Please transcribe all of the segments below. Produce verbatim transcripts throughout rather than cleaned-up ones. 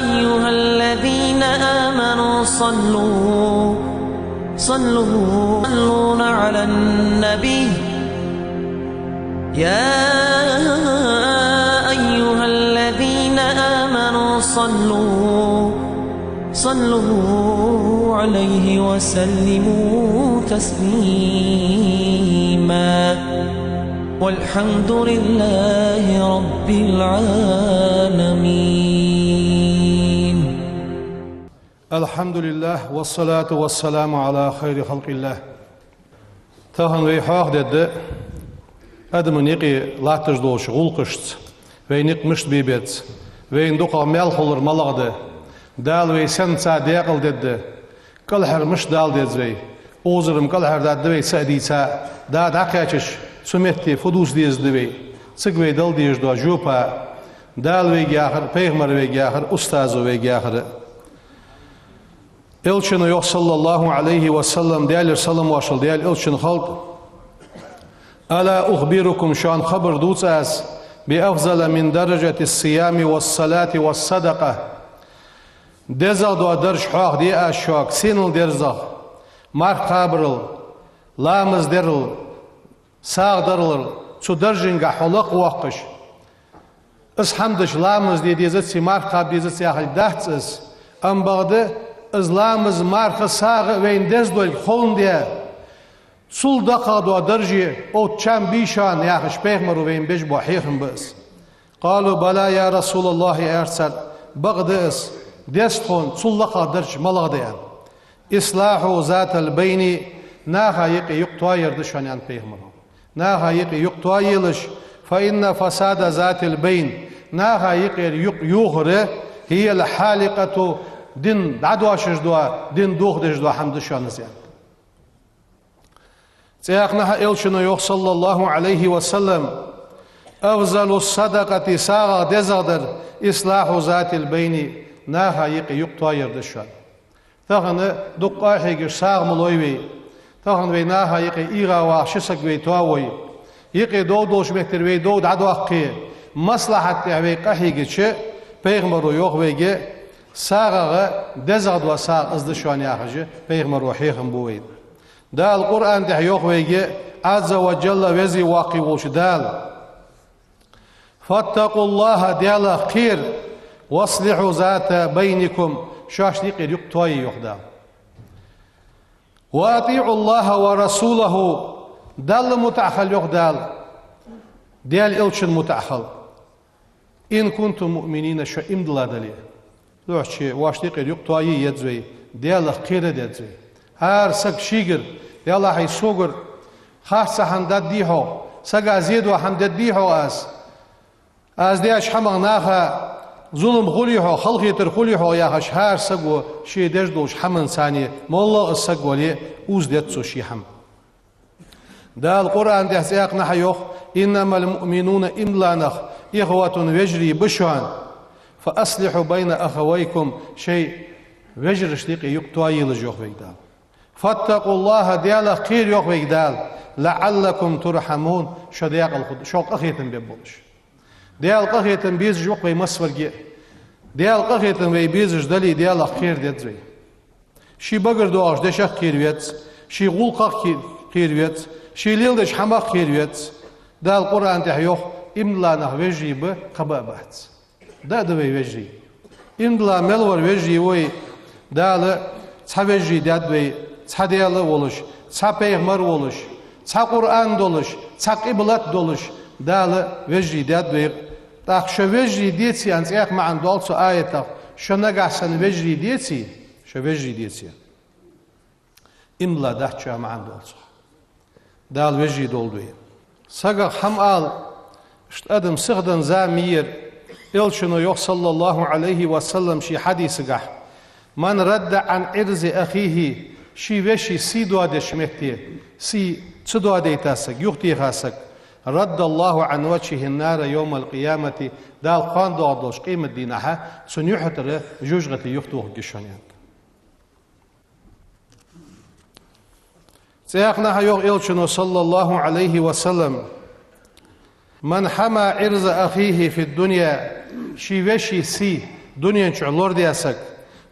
أيها الذين آمنوا صلوا، صلوا، صلوا على النبي. يا أيها الذين آمنوا صلوا، صلوا عليه وسلموا تسليما. والحمد لله رب العالمين. الحمد لله والصلاة والسلام على خير خلق الله. Тахан вай хьоахадергда адамий никъ латташ долча гӀулакхашца, вай никъ мишта бе беза, вайна дукхагӀа маьл хулар малагӀа да, Дала вай сенца декъалдергда, кӀалхара мишта Дала деза вай, озар-м кӀалхара даргда вай, са а дийца, да дӀакхаьчача, цу метте фу дувца дезаргда вай, цига вай дала дезаш дола жоп а, Дала вайга яхар, пайхамар вайга яхар, устазо вайга яхар. Элчано йоах, صلى الله عليه وسلم, Даьлера салам-моаршал хилда Даьла элчана, халкъ: ألا أخبركم, шоана хабар дувций аз, بأفضل من درجة الصيام والصلاة والصدقة. ДезагӀа дола дарж хьоахаде аз шуга, сенал дезагӀа: марха кхабарал, ламаз дарал, сагӀа дарал, цу дарженгахьа хьо лакхвоаккхаш. Из хӀама дича ламаз де дезац, марха кхаба дезац яхилга дац из. Амма бакъда, из ламаз, марха, сагӀа вайна деза долга ховндаь, цул доккхагӀа дола дарж оцу чам бий шоана, яхаш, пайхамаро вайна беш бола хьехам ба из. قالوا: بلى يا رسول الله, аьлар цар, бакъда из, деза тхона, цул лакхагӀа дарж малагӀа да, аьнна. إصلاح ذات البين, наха юкъе юкъ тоаяр да шоана, аьнна пайхамаро. Наха юкъе юкъ тоаелаш, فإن فساد ذات البين, наха юкъера юкъ йохар, هي الحالقة, дин дӀадоашаш дола, дин дохадеш дола хӀама да шоана из, аьнна. ЦӀаькханахьа элчано йоах, صلى الله عليه وسلم: أفضل الصدقة, сагӀах дезагӀдар, إصلاح ذات البين, наха юкъе юкъ тоаяр да шоана. Тахан дукха къахьегаш сагӀа ма лой вай. Тахан вай наха юкъе ийгӀа ваха ши саг вай тоавой. Юкъе дов долча меттера вай дов дӀадоаккхе, маслахьат тӀехьа вай къахьийгача, пайхамаро йоах вайга, сагӀах дезагӀа дола сагӀа из да шоана, яхаш, пайхамаро хьехам бу вайна. Дала Къуръан тӀа йоах вайга, عز وجل, веза-воккха волча Дала: فاتقوا الله, Даьлах кхера, وأصلحوا ذات بينكم, шоашта юкъера юкъ тоае, йоах Дала. وأطيعوا الله ورسوله, Далла мутӀахьа хила, йоах Дала, Даьла элчанна мутӀахьа хила. إن كنتم مؤمنين, шо иман дилла дале. Духьа шоашта юкъера юкъ тоае еза вай, Даьлах кхера деза вай. ХӀара саг шийгара, Даьлахьеи согара, харцахьа хӀама дергдий хьогӀ, сага зе дола хӀама дергдий хьогӀ аз? Аз деча хӀамах наха зулам хулий хьогӀ, халахетар хулий хьогӀ, яхаш, хӀара саго ше деш долча хӀаманца, моллагӀа из саг вале, узадергда цо ший хӀама. Дала Къуръан тӀа цӀаькханахьа йоах: إنما المؤمنون, иман дилла нах, إخوة, вежарий ба шоана. فأصلحوا بين أخويكم, шоай вежарашта юкъе юкъ тоаелаш, йоах вайга Дала. فاتقوا الله, Даьлах кхера, йоах вайга Дала, لعلكم ترحمون, шо декъала хургда, шоана къахетам бергболаш. Даьла къахетам безаш ва-кх вай массаварга а. Даьла къахетам вайна безаш дале, Даьлах кхера деза вай. Ший багара доагӀача дешах кхера веза, ший гӀулакхах кхе-, кхера веза, ший леладеча хӀамах кхера веза. Дала Къуръан тӀа йоах: иман дилла нах вежарий ба, кхаъ ба а бац. Да а да вай вежарий. Иман дилла мел вар вежарий вай, Дала цхьа вежарий даьд вай, цхьа Даьла а волаш, цхьа пайхамар а волаш, цхьа Къуръан а долаш, цхьа къиблат а долаш, Дала вежарий даьд вай. ТӀаккха шо вежарий деце, аьнна цхьаккха маӀан дола цу аятах, шо нагахьа санна вежарий деце, шо вежарий деце, иман дилла дац шо, маӀан дола цох. Дала вежарий долда вай. Сагах хӀама ала, иштта адам сиха денна зама ма йий ер. Элчано йоах, صلى الله عليه وسلم, ший хьадисагахь: من رد عن عرض أخيه, ший веший сий доадеш метте, сий ца доадайта саг, юхатеха саг, رد الله عن وجهه النار يوم القيامة, Дала кхоана доагӀаш долча къематдийнахьа цун юхьа тӀара жожагӀате юхатохаргья шоана, аьннад. ЦӀаькханахьа йоах Элчано, صلى الله عليه وسلم: من حمى عرض أخيه في الدنيا, ший веший сий Дунен чу лорадаь саг,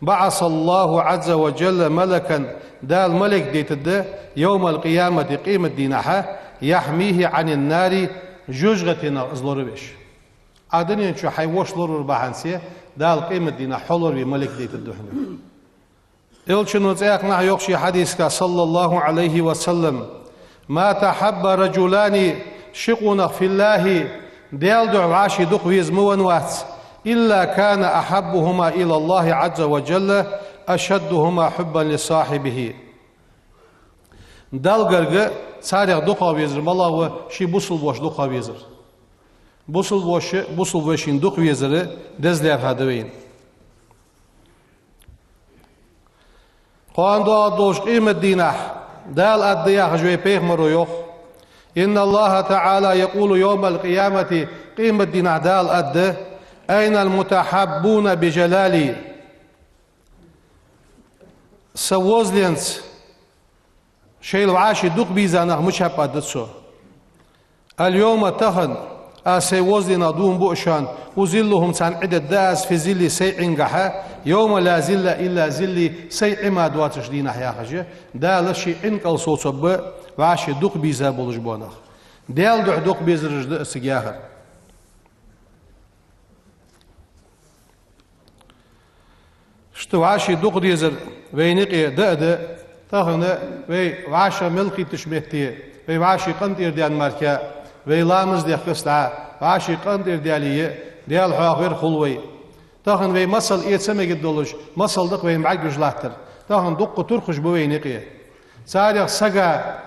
بعث الله عز وجل ملكا, Дала малейк дайтаргда, يوم القيامة, къематдийнахьа, يحميه عن النار, жожагӀатенах из лоравеш. Ӏа дунен чу хьай воша лоравар бахьанца, Дала къематдийнахьа хьо лораве малейк дайтаргда хьона. Элчано цхьаькханахьа йоах ший хьадисага, صلى الله عليه وسلم: ما تحابا رجلان, ши къонах, في الله, Даьла духьа вӀаший дукха веза ма венна вац, إلا كان أحبهما إلى الله عز وجل أشدهما حبا لصاحبه. Далла гарга царех дукхагӀа везар малагӀа ва, ший бусалба воша дукхагӀа везар. Бусалба воша бусалба вешийна дукха везар деза лаьрхӀа да вайна. Кхоана доагӀа долча къематдийнахьа Дала аргда яхаш вай пайхамаро йоах: إن الله تعالى يقول يوم القيامة, къематдийнахьа Дала аргда: أين المتحابون بجلالي؟ Са возленца шоайла вӀаший дукха бийза нах мичаб, аргда цо. اليوم, тахан, аз сай возленах дув буъ шоана, أظلهم, царна Ӏи дергда аз, في ظلي, сай Ӏингахьа, يوم لا ظل إلا ظلي, сай Ӏи мара доацача дийнахьа яхаш, Дала ший Ӏин кӀал совцаб вӀаший дукха бийза болаш бола нах. Даьла духьа дукха безараш да из цига яхар. Иштта вӀаший дукха дезар вайна юкъе да а да, тахан вай вӀаший мел кхийттача метте, вай вӀаший къинтӀера даьнна мара, вай ламаз дехкац дӀа, вӀаший къинтӀера даьле, Даьла хьоахавар хул вай. Тахан вай масал эца мегаш долаш, масал да-кх вайна бӀаргагуш латтар. Тахан дуккха турхаш ба вайна юкъе. Царех сага,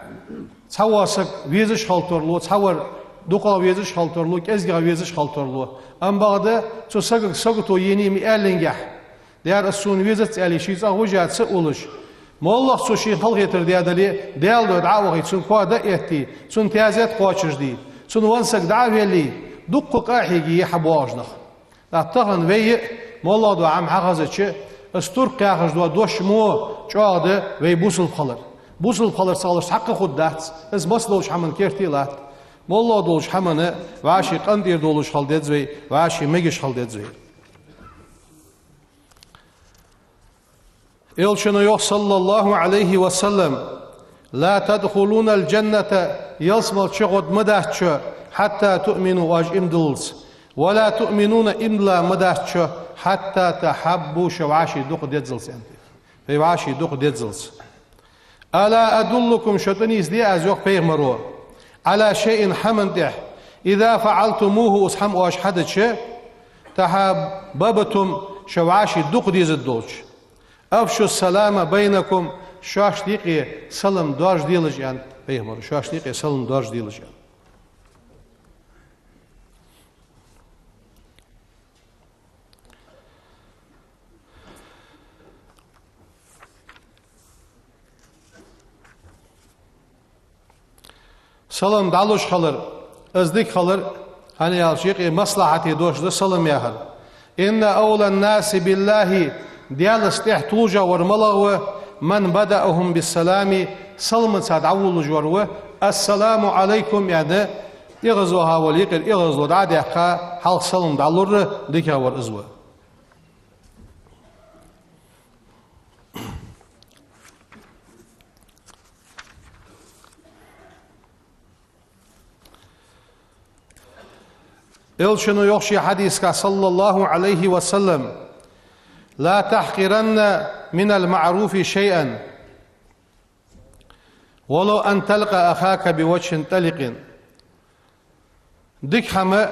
цхьавола саг везаш хила тарлу, цхьавар дукхагӀа везаш хила тарлу, кӀезигагӀа везаш хила тарлу. Амма бакъда цу сагага сагото енай ма аьллинге. Дера, из сона везац аьле, ший цӀагӀа вижа ца уллаш, моллагӀа цо шийна халахетар даь дале, Даьла духьа дӀа а вахе, цун коа дӀа а этте, цун тезет кхоачашде, цун венна саг дӀа а велле, дуккха къа а хьеге хьабоагӀаш нах. ТӀаккха тахан вай, моллагӀа дола хӀама хьахезача, из туркх яхаш дола дош мо чӀоагӀа да вай бусалба хилар. Бусалба хилар ца хилча цхьаккха хургдац, из массадолча хӀаман керте латт. МоллагӀа долча хӀамана вӀаший къинтӀера долаш хила деза вай, вӀаший мегаш хила деза вай. Элчано йоах, صلى الله عليه وسلم: لا تدخلون الجنة, ялсмала чу гӀоргма дац шо, حتى تؤمنوا, оаш иман диллалца. ولا تؤمنون, иман дилла ма дац шо, حتى تحابوا, шо вӀаший дукха деззалца, аьннад. Вай вӀаший дукха деззалца. ألا أدلكم, шо тӀанийсде аз, йоах пайхамаро, على شيء, хӀаман тӀа, إذا فعلتموه, из хӀама оаш хьадича, تحاببتم, шо вӀаший дукха дезаргдолча. أفشوا السلام بينكم, шоашта юкъе салам доаржаделаш, аьннад пайхамаро, шоашта юкъе салам доаржаделаш, аьннад. Салам дӀалуш хилар, из дика хилар, хӀана аьлча юкъе маслахьате дош да салам яхар. إن أولى الناس بالله, Даьлаца тӀехьа тулжа вар малагӀа ва, من بدأهم بالسلام, саламаца дӀаволалуш вар ва, السلام عليكم, аьнна, эгӀазваха вале юкъера эгӀазло дӀа а даьккха, хьалха салам дӀалурра дикагӀа вар из ва. Элчано йоах ший хьадисага, صلى الله عليه وسلم: لا تحقرن من المعروف شيئا ولو أن تلقى أخاك بوجه طلق. Дика хӀама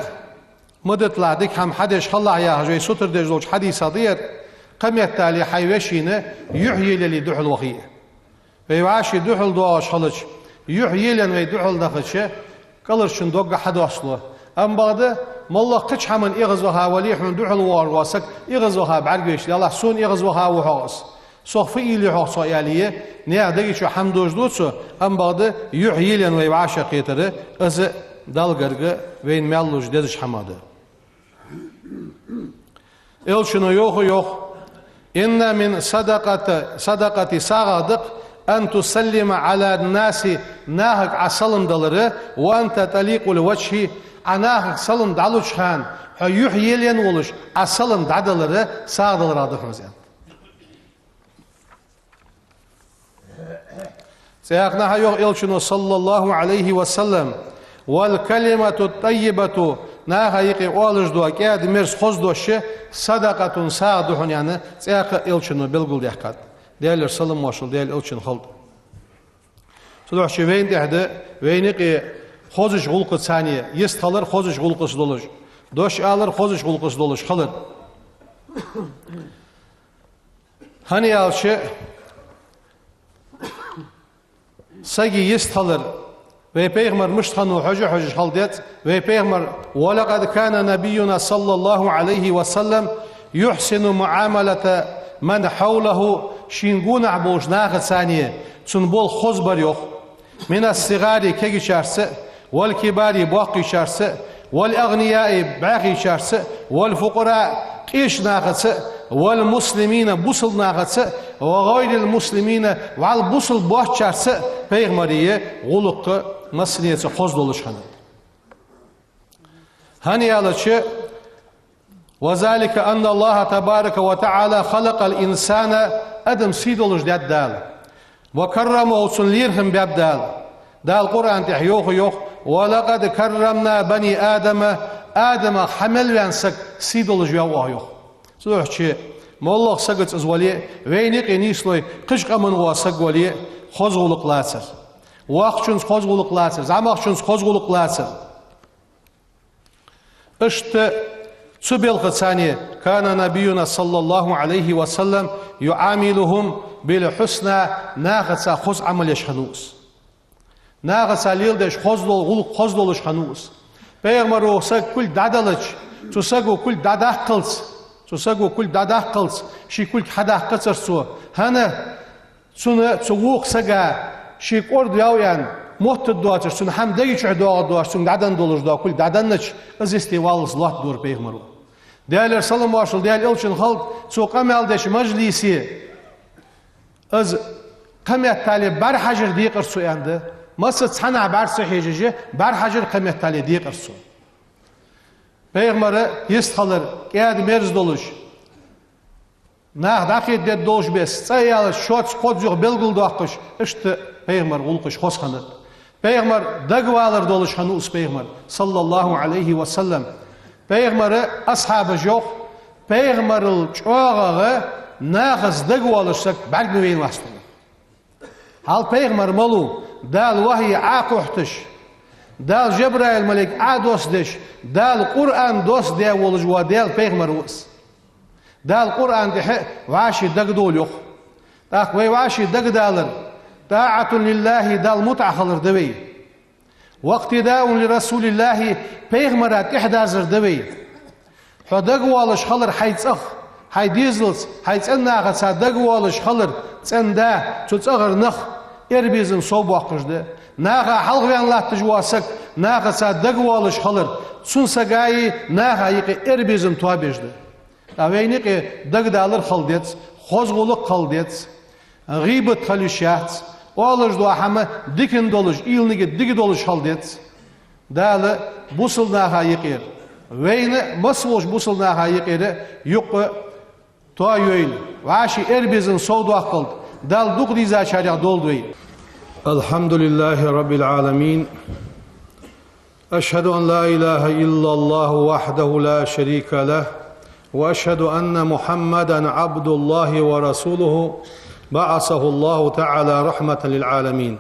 ма диталахь, дика хӀама хьадеш хилалахь яхаш вай сутара деш долча хьадисах да ер, кхыметтел хьай вешийна юхь елале духьалвахе. Вай вӀаший духьалдоагӀаш хилча, юхь елаенна вай духьалдахача, кӀалхарчун дог хьадоссалу. Амма бакъда, моллагӀа кхыча хӀаман эгӀазваха вале, хьона духьалвоагӀаш вола саг эгӀазваха бӀаргавайча, Даьллахь, сона эгӀазваха ва хьогӀ из. Сох фу ийла хьогӀ цо, аьле, наьха дега чу хӀама дожаду цо, амма бакъда юхь елаенна вай вӀашагӀкхетар, из Далла гарга вайна маьл луш дезаш хӀама да. Элчано йоах, йоах: إن من الصدقة, садакъати сагӀа да-кх, أن تسلم على الناس, нахага Ӏа салам далар, وأنت طليق الوجه, Ӏа нахага салам дӀалуча хана Ӏа юхь елаенна волаш, Ӏа салам дӀадалар сагӀа даларах да хьона из, аьннад. ЦӀаькха а йоах Элчано, صلى الله عليه وسلم: «والكلمة الطيبة», наха юкъе оалаш дола кӀаьда-мерза хоза дош, «صدقة», сагӀа да хьона, аьнна, цӀаькха а Элчано белгалдаьккхад. Даьлера салам-моаршал Даьла Элчанна хилда. Цудухьа вайна тӀехь да, вайна юкъе хозача гӀулакхаца цхьана йистхилар, хозача гӀулакхаца долаш, дош алар, хозача гӀулакхаца долаш хилар. ХӀана аьлча, сага йистхилар, вай Пайхамар мишта хиннав хьожаш-хьожаш хила деза, вай Пайхамар: «ولقد كان نبينا صلى الله عليه وسلم يحسن معاملة من حوله», шийна гонахьа болча нахаца цхьана цун болх хоза бар, йоах. «من الصغار», кегийчарца, «والكبار», боккхийчарца, «والأغنياء», бӀаьхийчарца, «والفقراء», къеча нахаца, «والمسلمين», бусалба нахаца, «وغير المسلمين», вӀалла бусалба боацачарца Пайхамара гӀулакх массанеца хоза долаш хиннад. ХӀана аьлча, «وذلك أن الله تبارك وتعالى خلق الإنسان», адам сий долаш даьд Дала, «وكرمه», цунна лерхӀам баьб Дала. Дала Къуръана тӀа йоах, йоах: «ولقد كرمنا بني آدم», Адамах хьа мел ваьнна саг сий долаш ваьв оаха, йоах. Цудухьа моллагӀча сагаца из вале а, вайна юкъе нийслой, кхыча къаман вола саг вале а, хоза гӀулакх лацар. Воккхачунца хоза гӀулакх лацар, зӀамагӀчунца хоза гӀулакх лацар. Иштта цу белхаца цхьана «كان نبينا صلى الله عليه وسلم يعاملهم بالحسنى», нахаца хоза Ӏамал еш хиннав из. Нахаца леладеш хоза дол-, гӀулакх хоза долаш хиннав из. Пайхамаро саг кулг дӀадалча, цу саго кулг дӀадаккхалца, цу саго кулг дӀадаккхалца, ший кулг хьадаккхацар цо. ХӀана? Цунна цу вокха сага ший кӀордаваьв аьнна, моттаргдоацаш, цунна хӀама дега чу доагӀаргдоацаш, цунга дӀаденна долаш дола кулг дӀаденнача, из йисте валлалца лоаттадора Пайхамаро. Даьлера салам-моаршал Даьла Элчанна хилда, цо къамаьл деча мажлисе, из кхаметтел бӀарахьажар декъар цо, аьннад. Массаза цхьаннахьа бӀарга ца хьежаш, бӀарахьажар кхаметтел декъар цо. Пайхамар йистхилар кӀаьда-мерза долаш, наха дӀакхетадергдолаш беса, цӀи а яьлча, шоца кхозза юха белгалдоаккхаш, иштта Пайхамара гӀулакхаш хоза хиннад. Пайхамар дагавалар долаш хиннав из Пайхамар, صلى الله عليه وسلم. Пайхамара асхьабаша йоах: Пайхамарал чӀоагӀагӀа нахаца дагавоалаш саг бӀарга ма вайнавац тхона. Хьал Пайхамар малув, Дала вахьи Ӏокхухьийташ, Дала Жабраил малайк Ӏодоссадеш, Дала Къуръан доссадаь волаш вола Даьла Пайхамар ва из. Дала Къуръана тӀа вӀаший дагадовла йоах. ТӀаккха вай вӀаший дагадалар, طاعة لله, Далла мутӀахьа хилар да вай. واقتداء لرسول الله, Пайхамара тӀехьадазар да вай. Хьо дагавоалаш хилар хьай цӀагӀа, хьай дезалца, хьай цӀен нахаца дагавоалаш хилар цӀен да, цу цӀагӀара нах, эр-безам совбоаккхаш да. Наха хьалхаваьнна латташ вола саг нахаца дагавоалаш хилар цун сагаи наха юкъе эр-безам тоабеш да. ТӀаккха вайна юкъе дагадалар хила деза, хоза гӀулакх хила деза, гӀийбат хила йиш яц, оалаш дола хӀама дикан долаш, уйла-нигат дика долаш хила деза. Дала бусалба наха юкъера, вайна а, масса волча бусалба наха юкъера юкъ а тоайойла, вӀаший эр-безам совдоаккхалда, Дала дукха дийзачарех долда вай. الحمد لله رب العالمين. أشهد أن لا إله إلا الله وحده لا شريك له، وأشهد أن محمدا عبد الله ورسوله، بعثه الله تعالى رحمة للعالمين.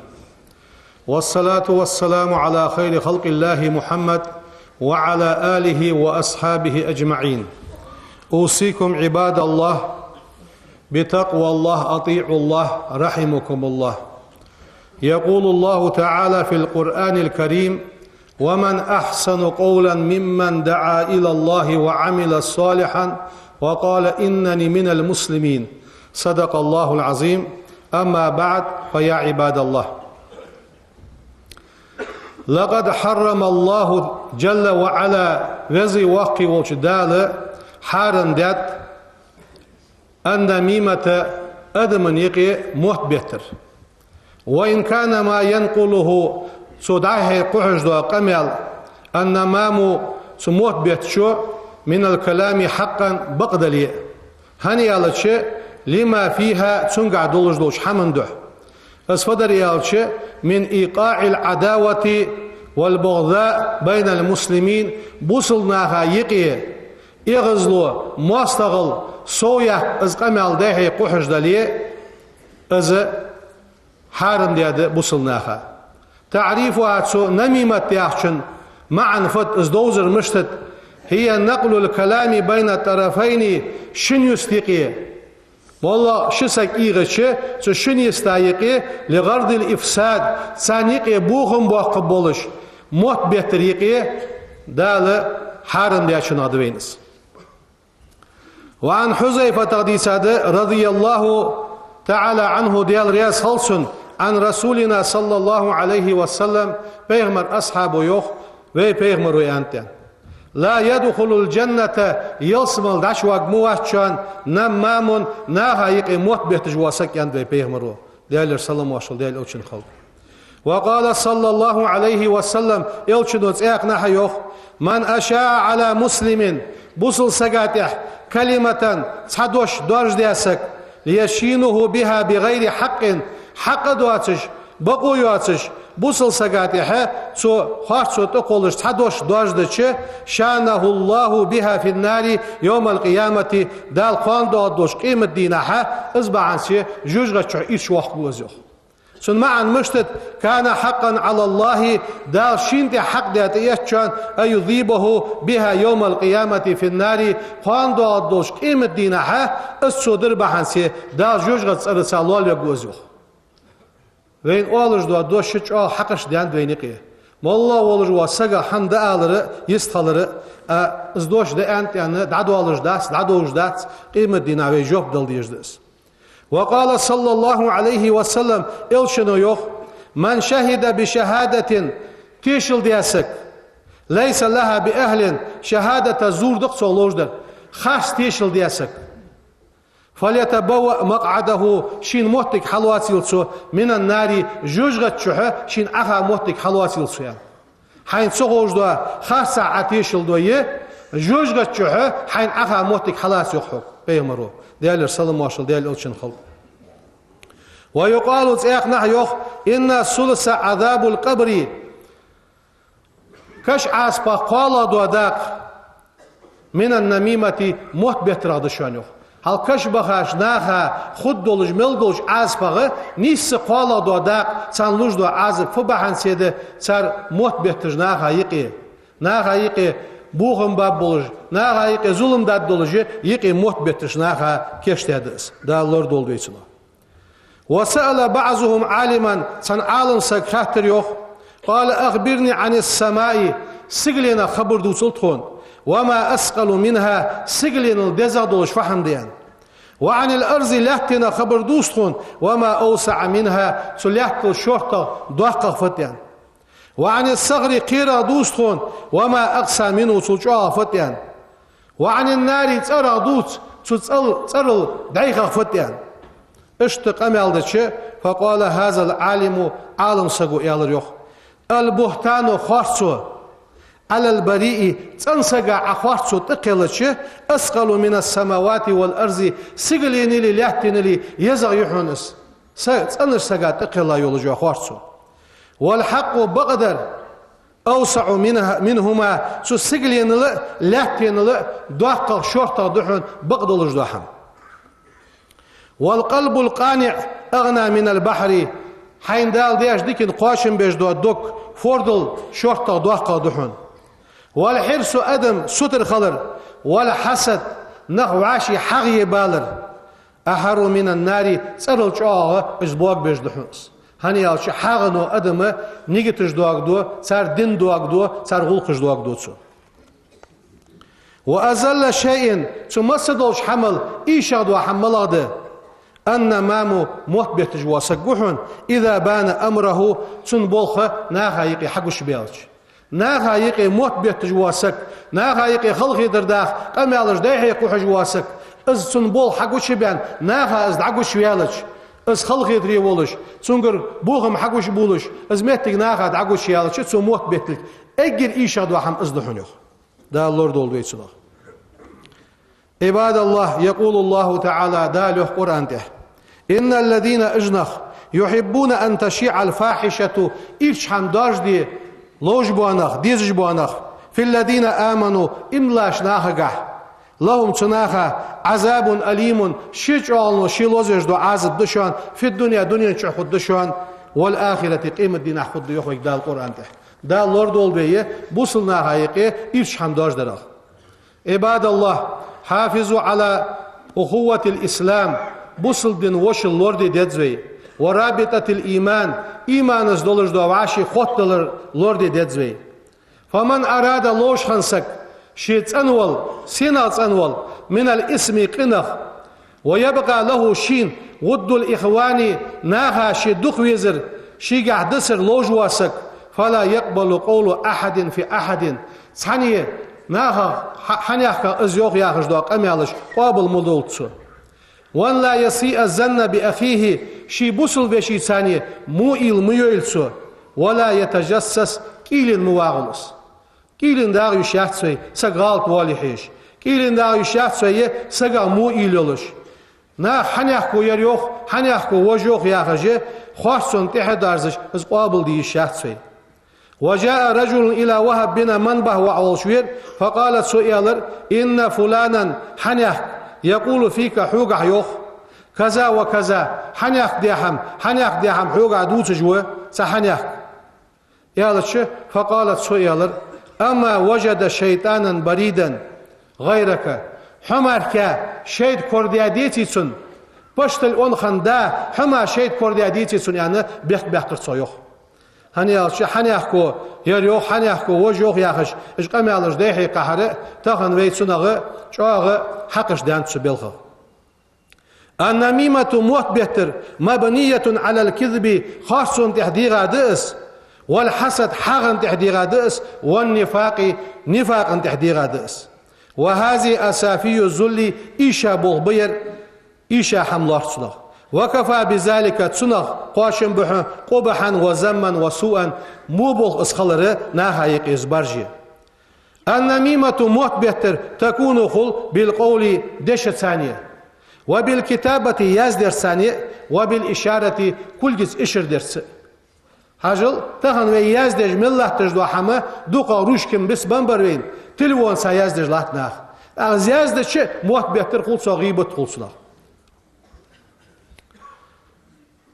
والصلاة والسلام على خير خلق الله محمد وعلى آله وأصحابه أجمعين. أوصيكم عباد الله بتقوى الله، أطيعوا الله، رحمكم الله. يقول الله تعالى في القرآن الكريم: ومن أحسن قولا ممن دعا إلى الله وعمل صالحا وقال إنني من المسلمين. صدق الله العظيم. أما بعد، فيا عباد الله. لقد حرم الله جل وعلا, Веза-Воккха волча Дала хьарам даьд, النميمة, адамашта юкъе мотт беттар. وإن كان ما ينقله, цо дӀа-хьа кхухьаш дола къамаьл, النمام, цу мотт беттачо, من الكلام حقا, бакъдале а. ХӀана аьлча, لما فيها, цунгахь долаш долча хӀаман духьа. Из фу дар аьлча, من إيقاع العداوة والبغضاء بين المسلمين, бусалба наха юкъе эгӀазло, моастагӀал совъяккха из къамаьл дӀайха кхухьаш дале, из хьарам даьд бусалба наха. تعريفها, цу намимат яхачун маӀан фуд, из довзар мишта да: هي نقل الكلام بين الطرفين, шин йиста юкъе. МоллагӀа ши саг ийгӀача, цу шин йиста юкъе, لغرض الإفساد, царна юкъе бохам боаккхаргболаш, мотт беттара юкъе, Дала хьарам даьчунах да вайна из. وعن حذيفة, тӀаккха дийцад, رضي الله تعالى عنه, Даьла раьза хилва цунна, عن رسولنا صلى الله عليه وسلم, пайхамара асхьабо йоах, вай пайхамаро аьннад: لا يدخل الجنة, ялсмала дӀачуварг ма вац шоана, نمام, наха юкъе мотт бетташ вола саг, аьннад вай пайхамаро. Даьлера салам-моаршал Даьла элчанна хилда. وقال صلى الله عليه وسلم, элчано цхьаькханахьа йоах: من أشاع على مسلم, бусалба сага тӀехьа, كلمة, цхьа дош доаржадаь саг, ليشينه بها بغير حق, хьакъ доацаш, бакъо йоацаш, бусалба сага тӀехьа цу харцо тӀакхоллаш цхьа дош доаржадича, شانه الله بها في النار يوم القيامة, Дала кхоана доагӀаш долча къематдийнахьа из бахьанце жожагӀата чу ирча воаккхаргва из, йоах. Цун маӀан мишта да: كان حقا على الله, Дала шийна тӀа хьакъ даь тӀаэц шоана, أن يثيبه بها يوم القيامة في النار, кхоана доагӀаш долча къематдийнахьа из цо дара бахьанце Дала жожагӀата цӀерца лоалавергва из, йоах. Вайна оалаш дола дош чӀоагӀа хьакъаш да вайна юкъе. МоллагӀа волаш вола сага хӀама дӀаалар а, йистхилар а, из дош дӀааьннад аьнна дӀадоалаш дац, дӀадовш дац, къематдийнахьа вай жоп дала дезаш да из. وقال صلى الله عليه وسلم, элчано йоах: من شهد بشهادة, тешал даь саг, ليس لها بأهل, шахӀадата зур да-кх цо ловш дар, харц тешал даь саг, فليتبوأ مقعده, шийна моттиг хьалоацийла цо, من النار, жожагӀата чухьа шийна Ӏаха моттиг хьалоацийла цо, аьнна. Хьайна ца ховш дола харцахьа Ӏа тешал дой, жожагӀата чухьа хьайна Ӏаха моттиг хьалаца, йоах хьога пайхамаро, Даьлера салам-моаршал Даьла элчанна хилда. ويقال, цхьаькханахьа йоах: إن ثلث عذاب القبر, каша Ӏазапах кхоалагӀа дола дакъа, من النميمة, мотт беттарах да шоана, йоах. Хьал каша бахача наха хургдолаш мел долча Ӏазапах нийсса кхоалагӀа дола дакъа, царна луш дола Ӏазап фу бахьанце да? Цар мотт бетташ наха юкъе, наха юкъе бохам бергболаш, наха юкъе зулам дергдолаш, юкъе мотт бетташ наха кийчдаь да из. Дала лорадолда вай цунах. وسأل بعضهم عالما, цхьан Ӏалам сага хаьттар, йоах. قال: أخبرني عن السماء, сигаленах хабар дувцал тхона. وما أثقل منها, сигаленал дезагӀа долаш фу хӀама да, аьнна. وعن الأرض, лаьттанах хабар дувца тхона. وما أوسع منها, цу лаьттал шортагӀа, доккхагӀа фуд, аьнна. وعن الصخر, кхерах дувца тхона. وما أقسى منه, цул чӀоагӀагӀа фуд, аьнна. وعن النار, цӀерах дувца, цу цӀал-, цӀерал дӀайхагӀа фуд, аьнна. Иштта къамаьл дича, فقال هذا العالم, Ӏалам саго аьлар, йоах: البهتان, харцо, على البريء, цӀена сага Ӏа харцо тӀакхелча, أثقل من السماوات والأرض, сигаленали лаьттанали езагӀа я хьона из. Са-, цӀенача сага тӀакхелла йолаш я харцо. والحق, бакъдар, أوسع منها, منهما, цу сигаленал а, лаьттанал а доккхагӀа, шортагӀа да хьона бакъдолаш дола хӀама. والقلب القانع أغنى من البحر, хьайна Дала даьча дикана кхоачам беш дола дог фордал шортагӀа, доккхагӀа да хьона. والحرص, адам сутара хилар, والحسد, нах вӀаший хьагӀ е балар, أحر من النار, цӀерал чӀоагӀагӀа из боагабеш да хьона из. ХӀана аьлча хьагӀо адама нигаташ доагадо, цар дин доагадо, цар гӀулакхаш доагадо цо. وأذل شيء, цу массадолча хӀамал ийшагӀа дола хӀама малагӀа да? النمام, мотт бетташ вола саг ва хьона, إذا بان أمره, цун болх наха юкъе хьагучабаьлча. Наха юкъе мотт бетташ вола саг, наха юкъе халахетар даха къамаьлаш дӀайха кхухьаш вола саг, из цун болх хьагучабаьнна, наха из дӀагучаваьлча, из халахетаре волаш, цунгара бохам хьагучабувлаш, из моттиг наха дӀагучаяьлча, цо мотт бетталга эггара ийшагӀа дола хӀама из да хьона, йоах. Дала лорадолда вай цунах. عباد الله، يقول الله تعالى، Дала йоах Къуръан тӀа: إن الذين, уж нах, يحبون أن تشيع الفاحشة, ирча хӀама доаржаде ловш бола нах, дезаш бола нах, في الذين آمنوا, иман диллача нахагахь, لهم, цу наха, عذاب أليم, ший чӀоагӀо, ший лозавеш дола Ӏазап да шоана, في الدنيا, дунен чу хургда шоана, والآخرة, къематдийнахьа хургда, йоах вайга Дала Къуръан тӀа. Дала лорадолда вай бусалба наха юкъе ирча хӀама доаржадарах. عباد الله، حافظوا على أخوة الإسلام, бусалба дина вошал лораде деза вай, ورابطة الإيمان, иманца долаш дола вӀаший хоттадалар лораде деза вай. فمن أراد, ловш хинна саг, ше цӀенвала, сенах цӀенвала, من الإثم, къинах, ويبقى له, шийна, ود الإخوان, наха ше дукха везар, шийгахь дисар ловш вола саг, فلا يقبل قول أحد في أحد, цхьанне нахах, хьа-, хьанехках из йоах яхаш дола къамаьлаш къоабал ма долда цо. وأن لا يسيء الظن بأخيه, ший бусалба вешийца во уйла ма йойла цо, ولا يتجسس, кӀийлен ма вагӀалва из. КӀийлен дагӀа йиш яц вай, саг гӀалат воале хьежаш. КӀийлен дагӀа йиш яц вай, сагах во уйла йолаш. Наха хьанехко ер йоах, хьанехко вож йоах яхаш, харцонна тӀехьа дерзаш, из къоабалде йиш яц вай. وجاء رجل إلى وهب بن منبه, воӀ волаш вера, فقال, цо аьлар: إن فلانا, хьанехк, يقول فيك, хьогахь йоах, كذا وكذا, хьанехк даь хӀама, хьанехк даь хӀама хьогахь дувцаш ва цхьа хьанехк. Аьлча, فقال, цо аьлар: أما وجد شيطانا بريدا غيرك, хьо мара шайтӀа корадаь деций цунна, паштал онхан да, хьо мара шайтӀа корадаь деций цунна, аьнна, бехк баьккхар цо, йоах. ХӀана аьлча, хьанехко ер йоах, хьанехко вож йоах яхаш, уж къамаьлаш дӀахьекхахьара, тахан вай цунах чӀоагӀа хьакъаш даьннад цу балхах. النميمة, мотт беттар, مبنية على الكذب, харцонна тӀехь дегӀа да из, والحسد, хьагӀанна тӀехь дегӀа да из, والنفاق, нифакъанна тӀехь дегӀа да из. وهذه أسافي الذل, ийша болх ба ер, ийша хӀама лоархӀ цунах. وكفى بذلك, цунах кхоачам ба хьона, قبحا وذما وسوءا, во болх из хилар наха юкъе из барже. النميمة, мотт беттар, تكون, хул, بالقول, дешаца, وبالكتابة, яздерца, وبالإشارة, кулгаца ишар дерца. Хьажал, тахан вай яздеш мел латташ дола хӀама дукхагӀа ручкан бицбенна бар вайна, телефонца яздеш латт наха. ТӀаккха из яздича, мотт беттар хул цох, гӀийбат хул цунах.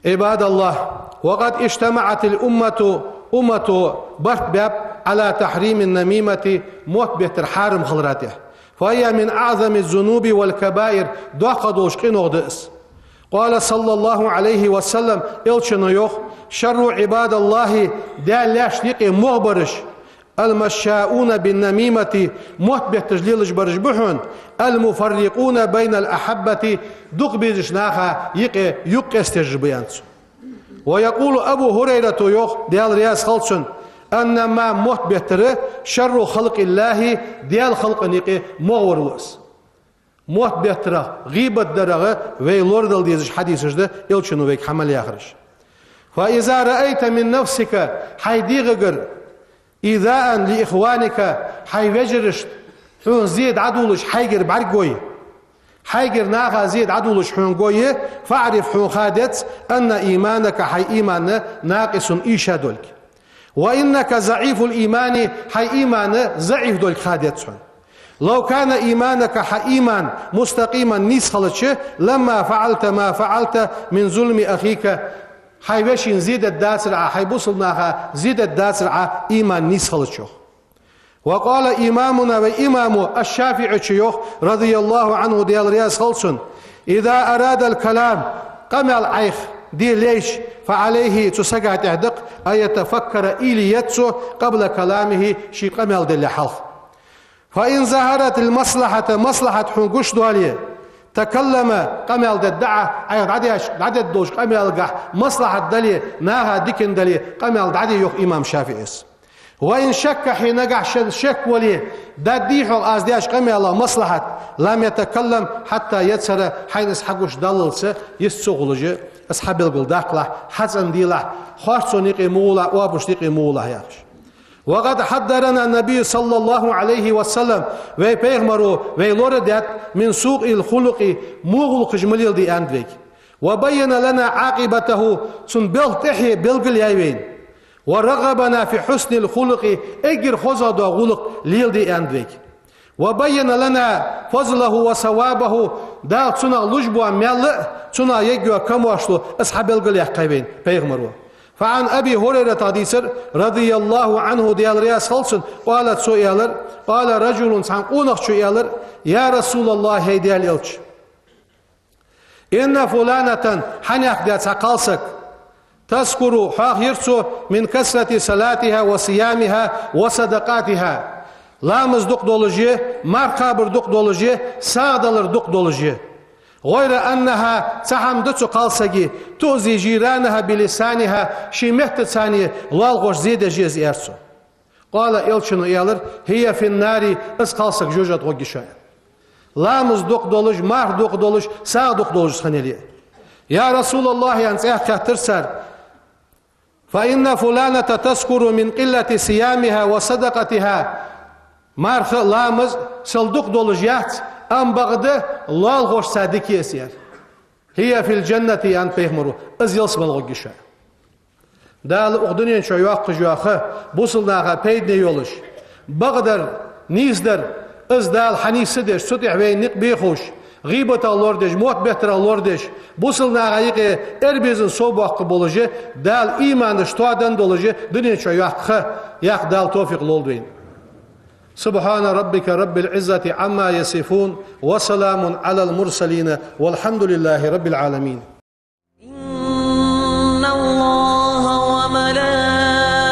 عباد الله، وقد اجتمعت الأمة, уммато барт баьб, على تحريم النميمة, мотт беттар хьарам хилара тӀа. فهي من أعظم الذنوب والكبائر, доккхагӀа долча къинойх да из. قال صلى الله عليه وسلم, Элчано йоах: شر عباد الله, Даьла лаьшта юкъе могӀа бараш, المشاؤون بالنميمة, мотт бетташ лелаш бараш ба хьона, المفرقون بين الأحبة, дукха безача наха юкъе юкъ къестаеш ба, аьннад цо. ويقول أبو هريرة, йоах, Даьла раьза хилва цунна: النمام, мотт беттар, شر خلق الله, Даьла халкъа юкъе могӀа вар ва из. Мотт беттарах, гӀийбат дарах вай лорадала дезаш хьадисаш да Элчано вайга хьа мел яхараш. فإذا رأيت من نفسك, хьай дегӀагара, إيذاء لإخوانك, хьай вежарашта хьона зе дӀадувлаш хьайгара бӀаргагой, хьайгара наха зе дӀадувлаш хьона гой, فاعرف, хьона ха деза, أن إيمانك, хьай иман, ناقص, ийша долга. وإنك ضعيف الإيمان, хьай иман заӀиф долга ха деза хьона. لو كان إيمانك, хьа иман, مستقيما, нийса хилча, لما فعلت ما فعلت من ظلم أخيك, хьай вешийна зе дергдацар Ӏа, хьай бусалба наха зе дергдацар Ӏа, иман нийса хилча, йоах. وقال إمامنا, вай имамо аш-ШафиӀийчо йоах, رضي الله عنه, Даьла раьза хилва цунна: إذا أراد الكلام, къамаьл Ӏайха де лайча, فعليه, цу сага тӀехь да-кх, أن يتفكر, уйла е цо, قبل كلامه, ший къамаьл дале хьалха. فإن ظهرت المصلحة, маслахьат хьона гуш дале, تكلم, къамаьл дергда Ӏа, Ӏайха дӀадеш, дӀадергдолча къамаьлагахь маслахьат дале, наха диканна дале, къамаьл дӀаде, йоах имам ШафиӀийс. وإن شك, хье нагахь шен шек вале, дергдий хьога аз деча къамаьлах маслахьат, لم يتكلم حتى يظهر, хьайна из хьагуш даллалца йист ца хулаш, из хьабелгалдаккхалахь, хьацӀенделахь, харцонна юкъе ма гӀолахь, оапашта юкъе ма гӀолахь, яхаш. وقد حذرنا النبي صلى الله عليه وسلم, вай пайхамаро вайга лорадаьд, من سوء الخلق, во гӀулакхаш ма леладе аьннад вайга. وبين لنا عاقبته, цун белха тӀехье белгалъяьй вайна. ورغبنا في حسن الخلق, эггара хозагӀа дола гӀулакх леладе аьннад вайга. وبين لنا فضله وثوابه, Дала цунах луш бола маьл а, цунах ергйола камаьршал а хьабелгалъяьккхай вайна пайхамаро. فعن أبي هريرة, дийцар, رضي الله عنه, Даьла раьза хилва цунна, قال, цо аьлар, قال رجل, цхьан къонахчо аьлар: يا رسول الله, хӀай Даьла элча, إن فلانة, хьанехк да цхьа кхалсаг, تسكر, хьоахайир цо, من كثرة صلاتها وصيامها وصدقاتها, ламаз дукха долаш а, марха кхабар дукха долаш а, сагӀа далар дукха долаш а. غير أنها, цхьа хӀама да цу кхалсага, تؤذي جيرانها بلسانها, ший меттаца лоалахошта зе деш я из, аьлар цо. قال, элчано аьлар: هي في النار, из кхалсаг жожагӀате гӀоргья шоана. Ламаз дукха долаш, марха дукха долаш, сагӀа дукха долаш из хиннай. يا رسول الله, аьнна, цӀаьхха хаьттар цар: فإن فلانة تسكر من قلة صيامها وصدقتها. Марха а, ламаз а сел дукха долаш яц, амма бакъда лоалахошца дика я из, аьлар. هي في الجنة, аьннад пайхамаро, из ялсмале гӀоргья шоана. Дала укх дунен чу йоаккхаш йола ха бусалба наха пайдане йолаш, бакъдар, нийсдар, из Дала хьанийсдеш, цу тӀа вайна никъ бехаш, гӀийбатах лорадеш, мотт беттарах лорадеш, бусалба наха юкъе эрбезам совбоаккхаш болаш а, Дала иманаш тоадаь долаш а дунен чу йоаккха ха яккха Дала товфикъ лолда вайна. سبحان ربك رب العزة عما يصفون، وسلام على المرسلين، والحمد لله رب العالمين. إن الله وملائكته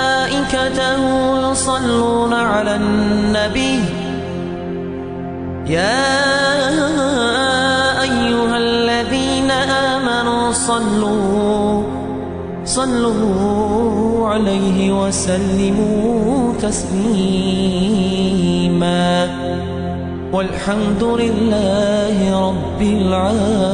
يصلون على النبي، يا أيها الذين آمنوا صلوا، صلوا عليه وسلموا تسليما. والحمد لله رب العالمين.